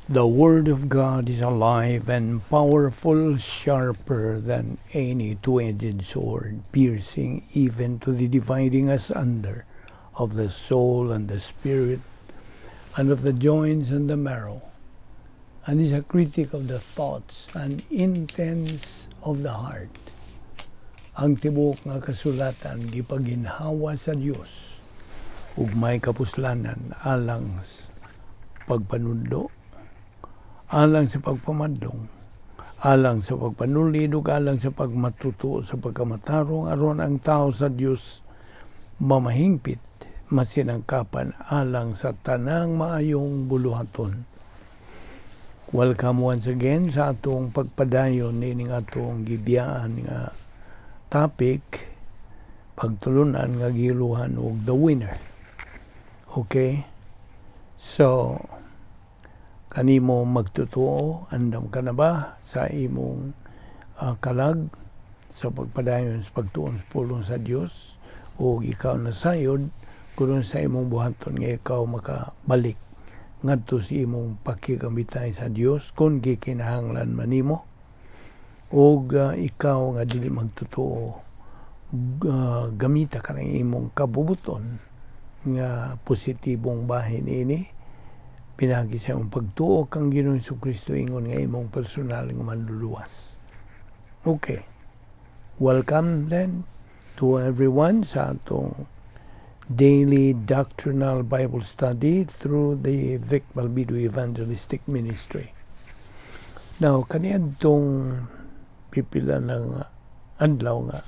The Word of God is alive and powerful, sharper than any two-edged sword, piercing even to the dividing asunder of the soul and the spirit, and of the joints and the marrow, and is a critic of the thoughts and intents of the heart. Ang tibuok nga kasulatan gipaginhawa sa Dios ug may kapuslanan alang sa pagpanudlo, alang sa pagpamadlong, alang sa pagpanulid ug alang sa pagmatuto sa pagkamatarong, aron ang tao sa Dios mamahingpit, masinangkapan alang sa tanang maayong buluhaton. Welcome once again sa atong pagpadayon nining atong gibiyaan nga topic, pagtulunan nga giluhan og The Winner. Okay? So, kanimo magtotoo, andam ka na ba sa imong kalag sa pagpadayon sa pagtuon sa pulong sa Dios, o ikaw nasayod kuno sa imong buhaton nga ikaw makabalik ngadto sa imong pakigamihtay sa Dios kung gikinahanglan man nimo, og ikaw nga dili magtotoo, gamita ka ng imong kabubuton nga positibong bahin ini pinagi sa imong pagtuo kang Ginoong Kristo ingon nga imong personal nga manluluwas. Okay. Welcome then to everyone sa atong daily doctrinal Bible study through the Vic Balbido Evangelistic Ministry. Now, kaniadtong pipila ng adlaw nga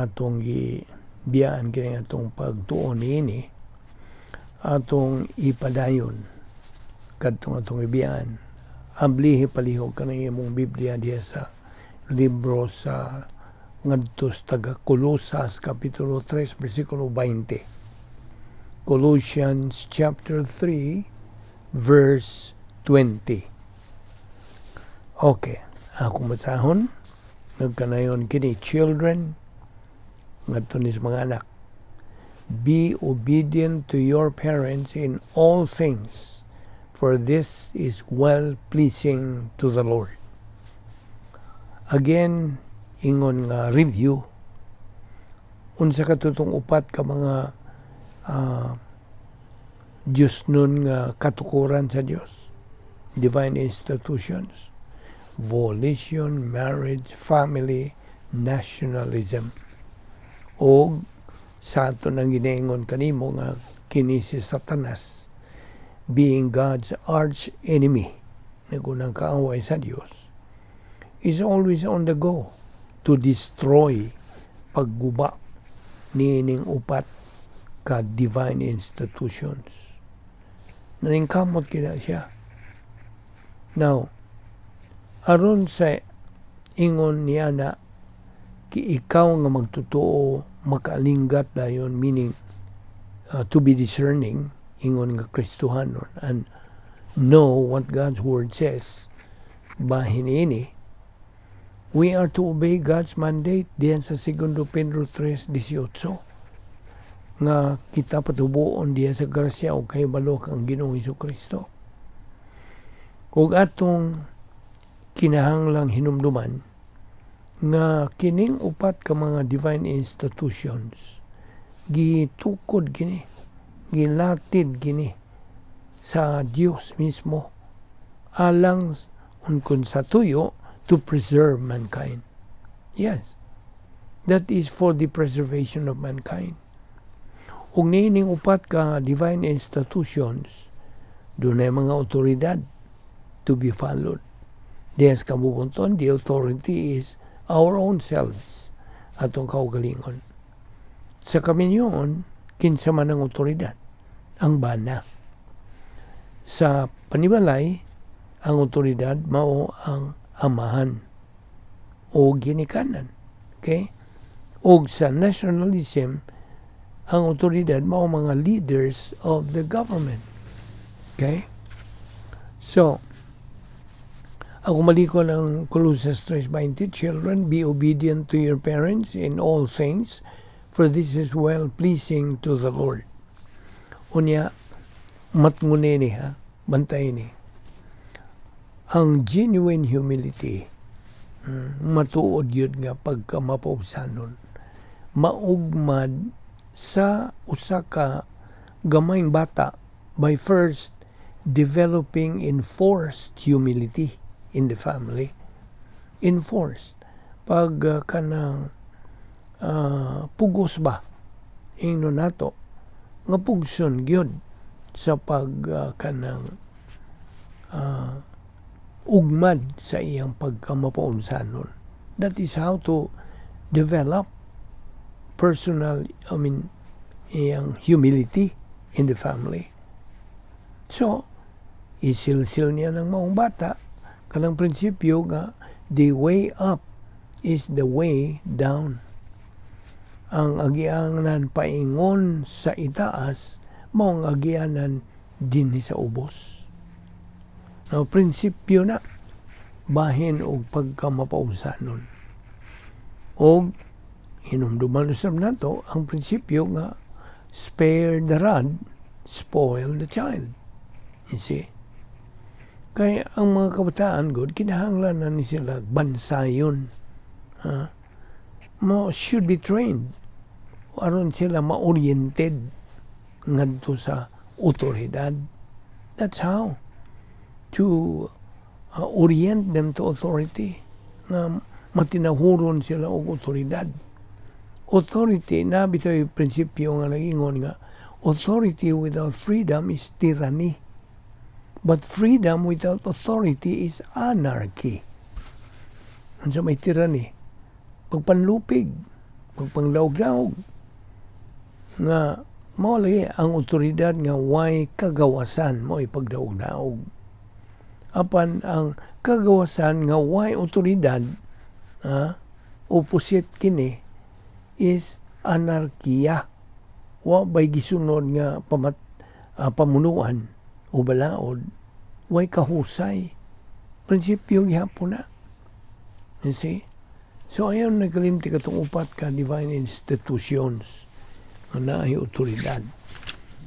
atong gibiyaan kini atong pagtuon niini, atong ipadayon kadtong atong ibiyaan. Ablihi palihog kanang imong Biblia diha sa libro sa ngadto sa taga Colosas, kapitulo 3, bersikulo 20. Colossians chapter 3 verse 20. Okay, akong basahon. Nagkanayon kini, "Children," ngadto ni sa mga anak, "be obedient to your parents in all things, for this is well pleasing to the Lord." Again, ingon nga review, unsa katutong upat ka mga Diyos nun nga katukuran sa Dios, divine institutions: volition, marriage, family, nationalism. O sa ato nang ginaingon kanimo nga kini si Satanas, being God's arch enemy, nagunang kaaway sa Dios, is always on the go to destroy, pagguba niining upat ka divine institutions. Naningkamot kina siya. Now, aron sa ingon niya na ki ikaw nga magtotoo makaalinggat dayon, meaning to be discerning ingon nga Kristohanon and know what God's word says bahin ini, we are to obey God's mandate diyan sa Segundo Pedro 3:18 nga kita patubuon diya sa grasya o kahibalo kang Ginoong Kristo. Ug atong kinahanglang hinumduman nga kining upat ka mga divine institutions, gitukod kini, gilatid kini sa Dios mismo alang unkon sa tuyo to preserve mankind. Yes. That is for the preservation of mankind. Ug niining upat ka divine institutions, dunay mga otoridad to be followed. Diya sa kabubunton, the authority is our own selves, atong kaugalingon. Sa kaminyoon, kinsa man ang otoridad? Ang bana. Sa panimalay, ang otoridad mao ang amahan o ginikanan. Okay? Og sa nationalism, ang otoridad mao mga leaders of the government. Okay? So, ako maliko ng Colossians 3:20, "Children, be obedient to your parents in all things, for this is well pleasing to the Lord." Unya, matnguni ni ha, bantay ni. Ang genuine humility, matuod gyud nga pagkamapaubsanon, maugmad sa usa ka gamayng bata by first developing enforced humility in the family. Enforced. Pag kanang pugos ba, ingnon nato, nga pugson gyud sa pag kanang ugmad sa iyang pagkamapaubsanon. That is how to develop personal, I mean, iyang humility in the family. So, isilsil niya ng maong bata kanang prinsipyo nga the way up is the way down. Ang agianan paingon sa itaas, mao ang agianan dinhi sa ubos. Now, prinsipyo na bahin og pagkamapaubsanon. Og hinumduman usab nato ang prinsipyo nga spare the rod, spoil the child. You see? Kaya ang mga kabataan gud, kinahanglan na ni sila bansayon. Ha? Mo should be trained aron sila ma-oriented ngadto sa otoridad. That's how to orient them to authority, nga matinahuron sila og otoridad. Authority na bitaw, prinsipyo nga nagingon nga authority without freedom is tyranny. But freedom without authority is anarchy. Unsa may tyranny? Pagpanlupig, pagpanglaog-laog. Nga mao lagi ang otoridad nga way kagawasan mo pagdaog-daog. Apan ang kagawasan nga way otoridad, opposite kini is anarkiya. Wa bay gisunod nga pamunuan o balaod, way kahusay. Prinsipyo gihapon na. You see? So ayaw nagkalimti katong upat ka divine institutions nga naay otoridad.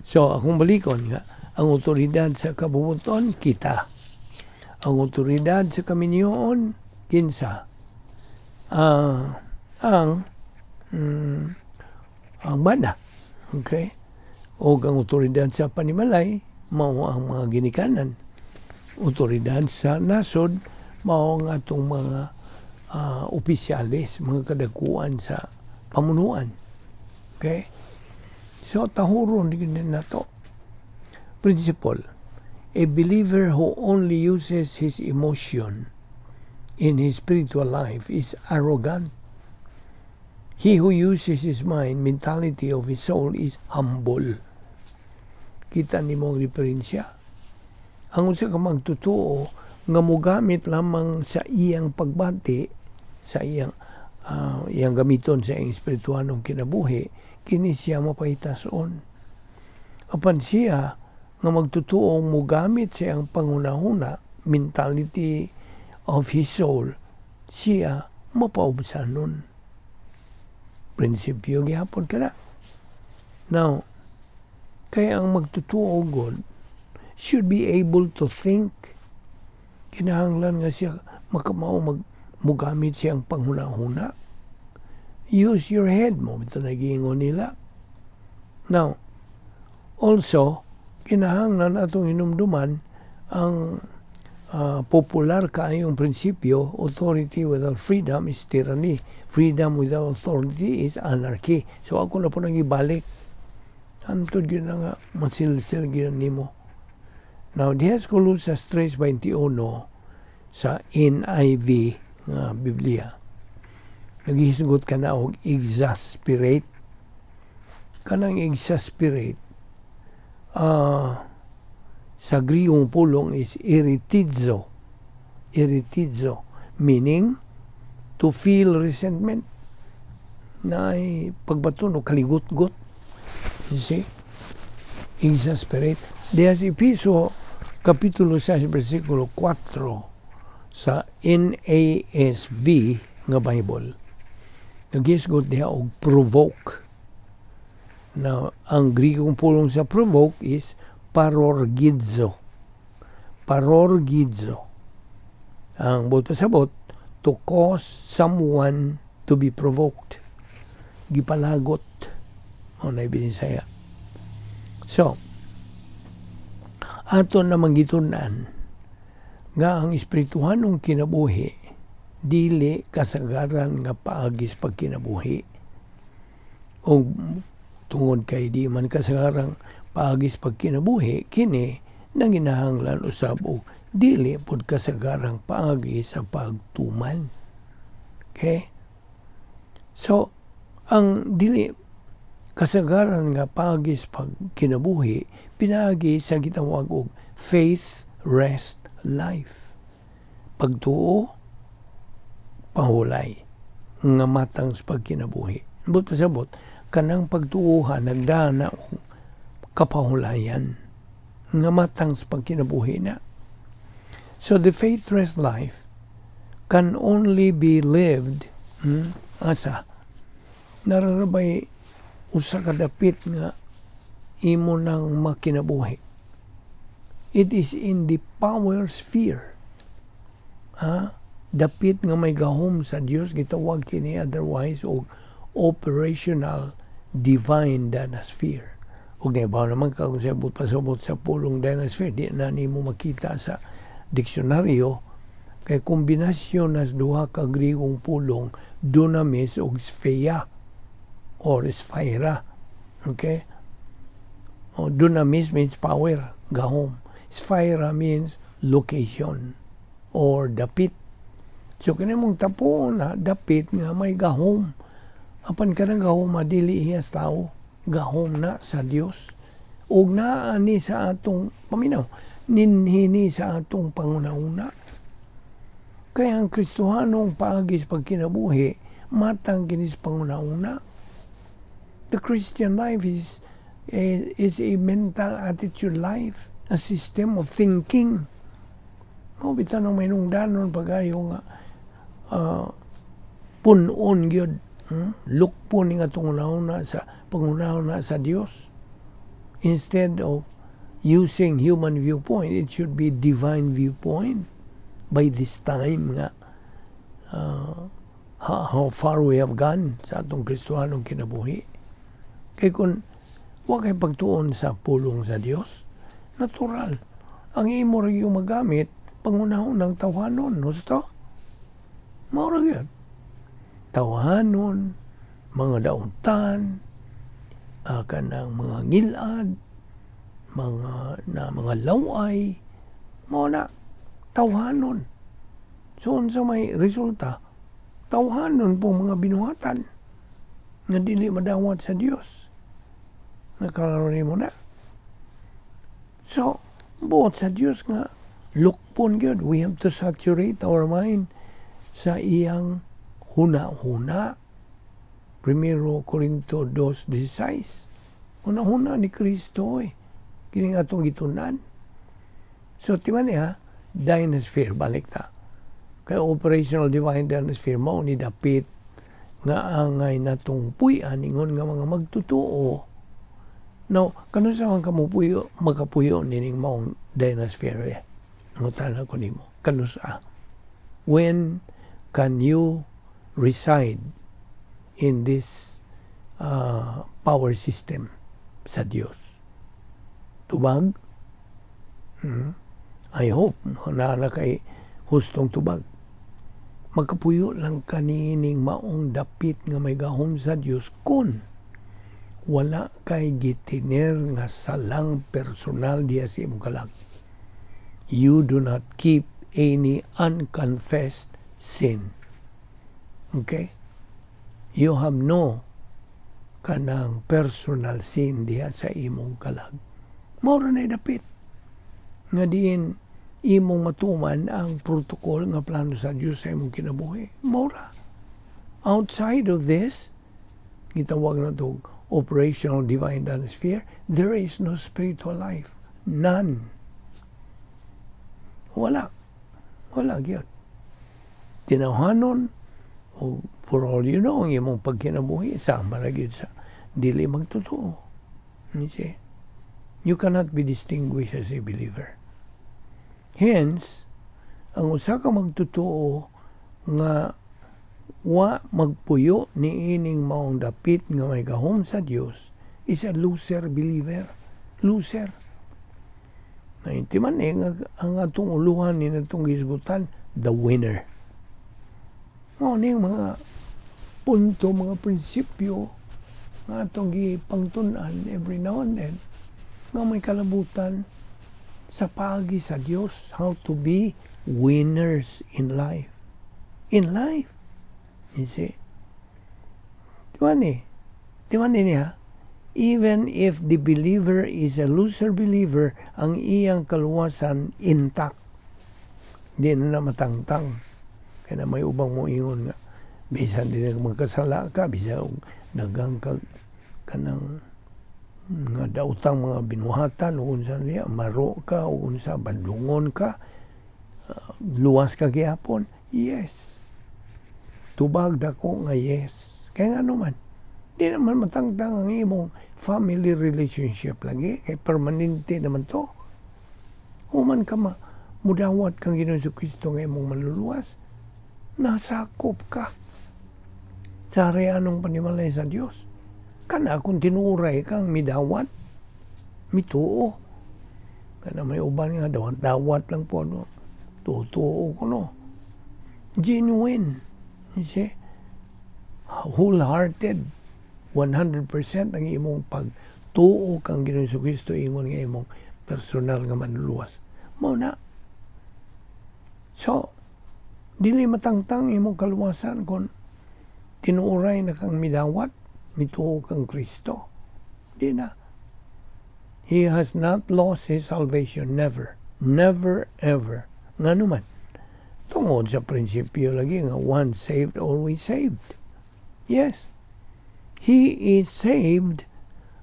So akong balikon nga ang otoridad sa kabubuton, kita. Ang otoridad sa kaminyoon, kinsa? Ang bana. Okay? O ang otoridad sa panimalay mao ang mga ginikanan. Otoridad sa nasod mao ang atong mga opisyales, mga kadakuan sa pamunuan. Okay? So tahuron din nato. Principle: a believer who only uses his emotion in his spiritual life is arrogant. He who uses his mind, mentality of his soul, is humble. Kita nimo ang diferensya. Ang usa ka magtotoo nga mogamit lamang sa iyang pagbati, sa iyang gamiton sa iyang espirituhanong kinabuhi, kini siya mapahitason. Apan siya nga magtutuong mogamit sa iyang panghunahuna, mentality of his soul, siya mapaubsanon. Prinsipyo gihapon kana. Now, kaya ang magtutuo God should be able to think. Kinahanglan nga siya makamao mugamit siyang panghuna-huna. Use your head mo. Ito nagiingon nila. Now, also, kinahanglan atong hinumduman ang popular kaayong prinsipyo, authority without freedom is tyranny. Freedom without authority is anarchy. So ako na po nang ibalik. Antod gyud na nga masilsil gyud nimo. Now, diha sa Colosas 3:21 sa NIV nga Biblia, naghisgot ka na og exasperate. Kanang exasperate, sa Griyong pulong is eritizo. Eritizo, meaning to feel resentment. Na ay pagbaton o kaligot-got. You see? Exasperate. Diha sa Episo, Kapitulo 6, versikulo 4 sa NASB nga Bible, naghisgot diha og provoke. Now, ang Grikong pulong sa provoke is parorgizo. Parorgizo. Ang buot pasabot, to cause someone to be provoked. Gipalagot. Mao na Binisaya. So, ato namang gitun-an nga ang espirituhanong kinabuhi dili kasagaran nga paagi sa pagkinabuhi. O tungod kay di man kasagaran paagi sa pagkinabuhi, kini nanginahanglan usab og dili pud kasagarang paagi sa pagtuman. Okay? So, ang dili kasagaran nga paagi sa pagkinabuhi pinaagi sa gitawag og faith rest life. Pagtuo, pahulay nga matang sa pagkinabuhi. Buot pasabot, kanang pagtuoha nagdana og kapahulayan nga matang sa pagkinabuhi na. So the faith rest life can only be lived, asa naa ra bay usa ka dapit nga imo nang makinabuhi. It is in the power sphere. Ha? Dapit nga may gahom sa Dios, gitawag kini otherwise og operational divine dynasphere. Ug nahibaw naman ka kung sa pasabot sa pulong dynasphere, di na nimo makita sa diksyonaryo kay kombinasyon nas duha ka Griegong pulong, dunamis ug spheia or sphaira. Okay? O, dunamis means power, gahom. Sphaira means location or dapit. So kini mong tapuon na dapit nga may gahom. Apan kanang gahom dili iya sa tao, gahom na sa Dios. Ug naa ni sa atong paminaw, ninhini sa atong panghuna-huna. Kaya ang Kristohanong paagi sa pagkinabuhi, matang kini sa panghuna-huna. The Christian life is a mental attitude life, a system of thinking. Mao bitaw nang mahinungdanon pag-ayo nga punon gyud, Lukpon ni atong hunahuna sa panghuna sa Dios. Instead of using human viewpoint, it should be divine viewpoint. By this time nga how far we have gone sa atong Kristohanong kinabuhi. Kay kung wa kay pagtuon sa pulong sa Dios, natural. Ang imo ra yung magamit, panghunahunang tawhanon, husto? Mao ra gyud. Tawhanon, mga dauntan, kanang mga ngilad, mga na mga laway, mao na tawhanon. So unsa may resulta? Tawhanon po mga binuhatan nga dili madawat sa Dios. Naklaro nimo na. So, buot sa Dios nga lukpon gyud. We have to saturate our mind sa iyang huna-huna. Primero Corinto 2.16. Huna-huna ni Kristo eh. Kining atong gitunan. So, timan niya, dynasphere, balik ta. Kay operational divine dynasphere, mao ni dapit nga angay natong puy-an ingon nga mga magtotoo. Now, kanusa man ka mopuyo, makapuyo nining maong dynasphere eh? Nangutana ko nimo. Kanusa? When can you reside in this power system sa Dios? Tubag? I hope na kay hustong tubag. Makapuyo lang kanining maong dapit nga may gahom sa Dios kung wala kay gitiner nga salang personal diya sa imong kalag. You do not keep any unconfessed sin. Okay? You have no kanang personal sin diha sa imong kalag. Mao ra na dapit nga diin imong matuman ang protocol nga plano sa Dios sa imong kinabuhi. Mao ra. Outside of this, gitawag na to operational divine sphere, there is no spiritual life. None. Wala. Wala gyud. Tinawhanon, o for all you know, ang imong pagkinabuhi, sama ra gyud sa dili magtotoo. You see? You cannot be distinguished as a believer. Hence, Ang usa ka magtotoo nga wa magpuyo niining maong dapit nga may gahom sa Dios is a loser believer. Loser. Naintiman eh, nga, ang atong uluhan ni natong gisgutan, the winner. Mao ni mga punto, mga prinsipyo nga atong gipangtun-an every now and then nga may kalabutan sa paagi sa Dios, how to be winners in life. In life. You see? Di ba ni? Di ba ni niya? Even if the believer is a loser believer, ang iyang kaluwasan intact. Di na na matangtang. Kaya na may ubang mo ingon nga, bisan di na magkasala ka, bisan dagang ka kanang nga dautang mga binuhatan o unsa niya, maro ka o unsa, bandungon ka, luwas ka gihapon. Yes. Tubag dako nga yes. Kaya nga naman, di naman matangtang ang imong family relationship lagi. Kay permanente naman to. Human ka ma, mudawat kang Ginoong Kristo nga imong manluluwas, nasakop ka sa harianong panimalay sa Dios. Kana kung tinuray kang midawat, mituo. Kana may uban nga dawat-dawat lang po, no? Tutuo ko, no? Genuine. You see? Wholehearted. 100% ang imong pagtuo kang Ginoong Kristo ingon nga imong personal nga manluluwas. Mao na. So, dili matangtang imong kaluwasan kung tinuoray na kang midawat, mituo kang Kristo. Di na. He has not lost his salvation. Never. Never, ever. Nga naman, tungod sa prinsipyo lagi nga once saved, always saved. Yes. He is saved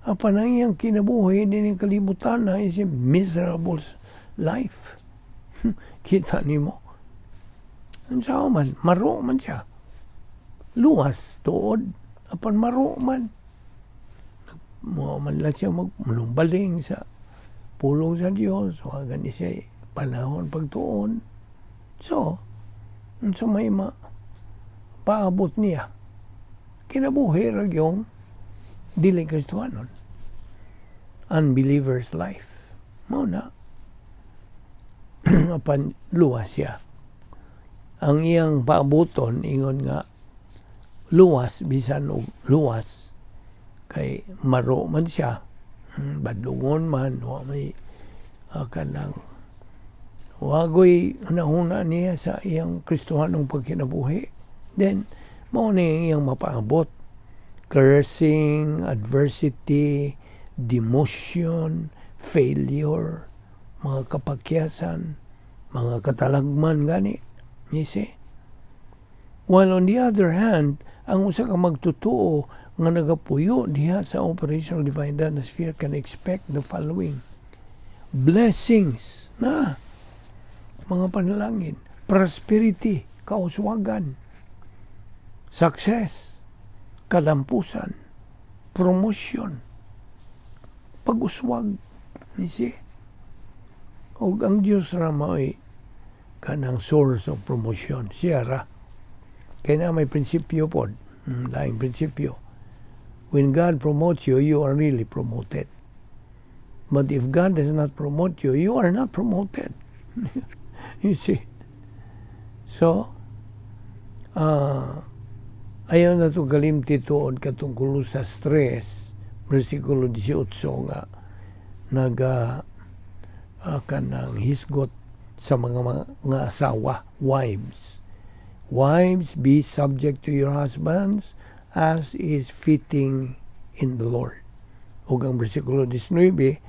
apan ang iyang kinabuhi din kalibutan na is a miserable life. Kita nimo. Ang sao man, maro man siya. Luwas, tuod, apan maro man. Mo man lang siya magmulumbaling sa pulong sa Dios, wa gani siya panahon pagtuon. So, unsa may ma paabot niya? Kinabuhi ra yung dili Kristohanon. Unbeliever's life. Mao na. Apan luwas siya. Ang iyang paabuton ingon nga luwas bisan og luwas kay maro man siya, badlungon man, wa may kanang wagoy hunahuna niya sa iyang Kristohanong pagkinabuhi, then mao ni iyang mapaabot: cursing, adversity, demotion, failure, mga kapakyasan, mga katalagman gani, you see? While on the other hand, ang usa ka magtotoo nga nagapuyo diha sa operational divine atmosphere can expect the following: blessings na mga panalangin, prosperity, kauswagan, success, kalampusan, promotion, pag-uswag, you see? Og ang Diyos ra mao'y kanang source of promotion. Siya ra. Kaya na may prinsipyo pod. Laing prinsipyo. When God promotes you, you are really promoted. But if God does not promote you, you are not promoted. You see? So, ayaw na ito kalimti tuod katong Colosas 3, versikulo 18 nga naga kanang hisgot sa mga asawa, wives. "Wives, be subject to your husbands as is fitting in the Lord." Ug ang versikulo 19,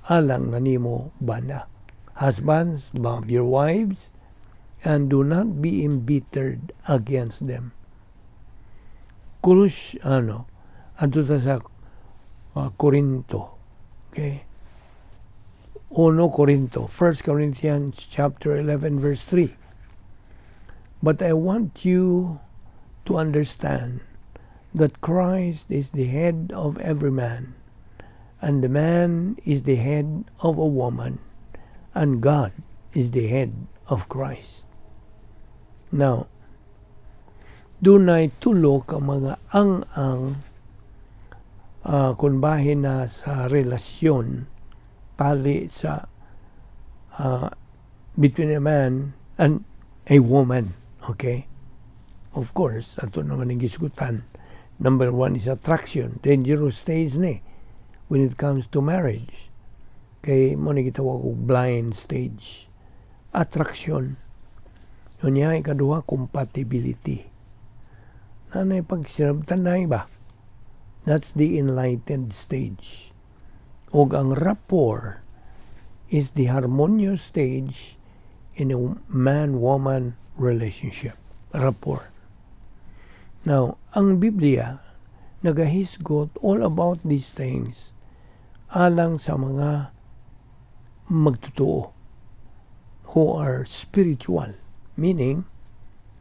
alang na nimo bana. "Husbands, love your wives and do not be embittered against them." Kulos, ano, adto ta sa Corinto. Okay? 1 Corinto, 1 Corinthians chapter 11 verse 3. "But I want you to understand that Christ is the head of every man, and the man is the head of a woman, and God is the head of Christ." Now, dunay tulo ka mga ang-ang kung bahin na sa relasyon tali sa between a man and a woman. Okay? Of course, ato naman ang gisgutan. Number one is attraction. Dangerous stage ni when it comes to marriage. Kay mao ni gitawag og blind stage. Attraction. Unya, ikaduha, compatibility. Nanay pag sinabtanay ba? That's the enlightened stage. Og ang rapport is the harmonious stage in a man-woman relationship. Rapport. Now, ang Biblia nagahisgot all about these things alang sa mga magtotoo who are spiritual. Meaning,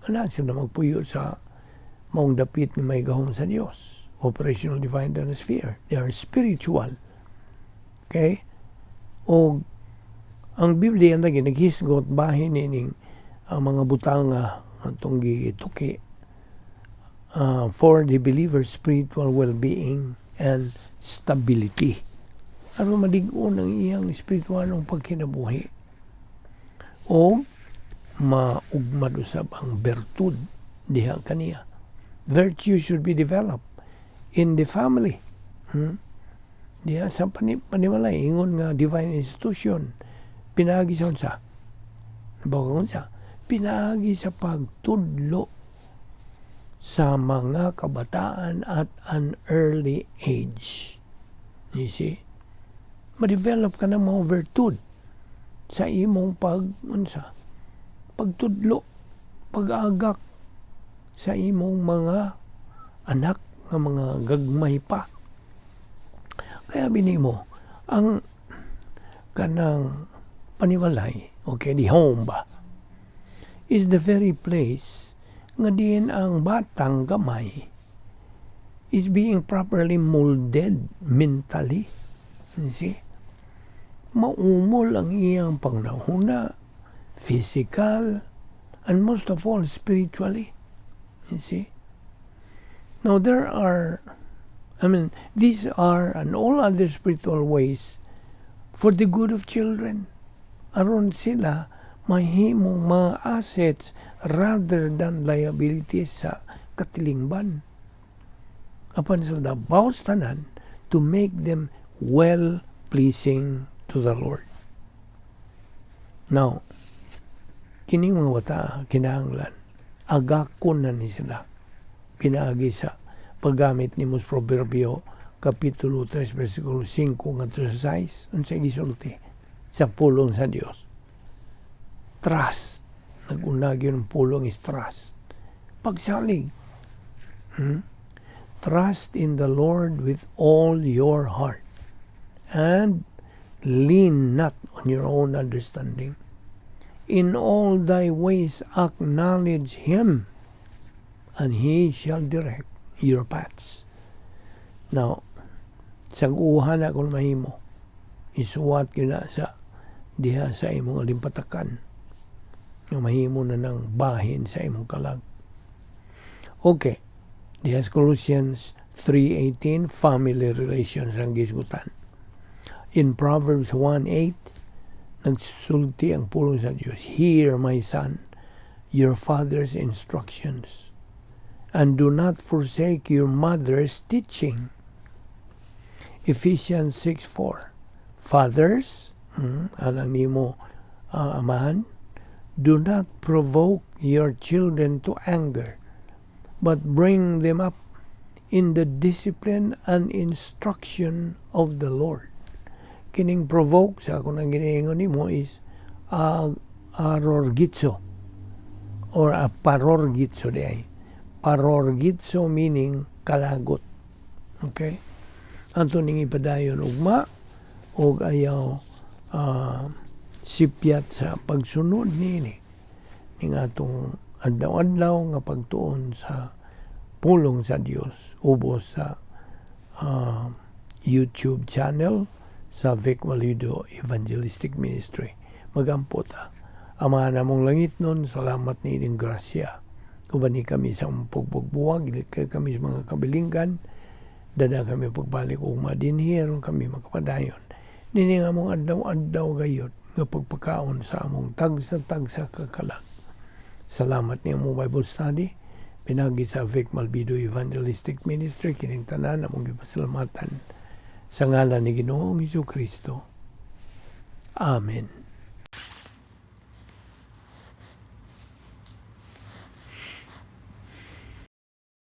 ana sila magpuyo sa maong dapit ni may gahom sa Dios. Operational divine sphere. They are spiritual. Okay? O ang Biblia lagi naghisgot bahin ining ang mga butanga atong gituki for the believer's spiritual well-being and stability. Aron malig-on ang iyang espiritualong pagkinabuhi. O maugmad usab ang bertud diha kaniya. Virtue should be developed in the family. Diha sa panimalay, ingon nga divine institution, pinaagi sa unsa? Nabaw unsa? Pinaagi sa pagtudlo sa mga kabataan at an early age. You see? Ma-develop ka ng mga virtud sa imong pag unsa, pagtudlo, pag-agak sa imong mga anak nga mga gagmay pa. Kaya binimo ang kanang panimalay, okay, the home ba, is the very place nga diin ang batang gamay is being properly molded mentally. You see? Maumol ang iyang panghunahuna, physical, and most of all, spiritually. You see? Now, there are, I mean, these are and all other spiritual ways for the good of children. Aron sila mahimong mga assets rather than liabilities sa katilingban. Apan sa labaw tanan, to make them well-pleasing to the Lord. Now, kining mga bata, kinahanglan, agakon na ni sila. Pinaagi sa paggamit ni Mos Proverbio, Kapitulo 3, versikulo 5 ngadto sa 6. Unsa gisulti sa pulong sa Dios? Trust. Nag-una gyud ang pulong is trust. Pagsalig. Trust in the Lord with all your heart and lean not on your own understanding. In all thy ways acknowledge Him, and He shall direct your paths. Now, sag-uha na kung mahimo, isuwat gyud na sa diha sa imong alimpatakan nga mahimo na ng bahin sa imong kalag. Okay. Diha sa Colossians 3:18, family relations ang gisgutan. In Proverbs 1:8, nagsulti ang pulong sa Diyos, "Hear, my son, your father's instructions, and do not forsake your mother's teaching." Ephesians 6:4, "Fathers," alang nimo amahan, "do not provoke your children to anger, but bring them up in the discipline and instruction of the Lord." Kining provoke sa ako nang giniingon nimo is arorgitso or a parorgitso di ay. Parorgitso meaning kalagot. Okay? Anto ning ipadayon ugma og ayaw sipyat sa pagsunod niini ning atong adlaw-adlaw nga pagtuon sa pulong sa Dios ubos sa YouTube channel sa Vic Valido Evangelistic Ministry. Magampo ta. Ama namong langitnon, salamat niining grasya. Ubani kami sa among pagbuwag, gilikay kami sa mga kabilinggan, dada kami pagbalik ugma dinhi aron kami makapadayon nini nga among adlaw-adlaw gayud nga pagpakaon sa among tagsa-tagsa ka kalag. Salamat ni among Bible study pinagi sa Vic Malbido Evangelistic Ministry. Kining tanan among gipasalamatan sa ngalan ni Ginoong Hesus Kristo. Amen.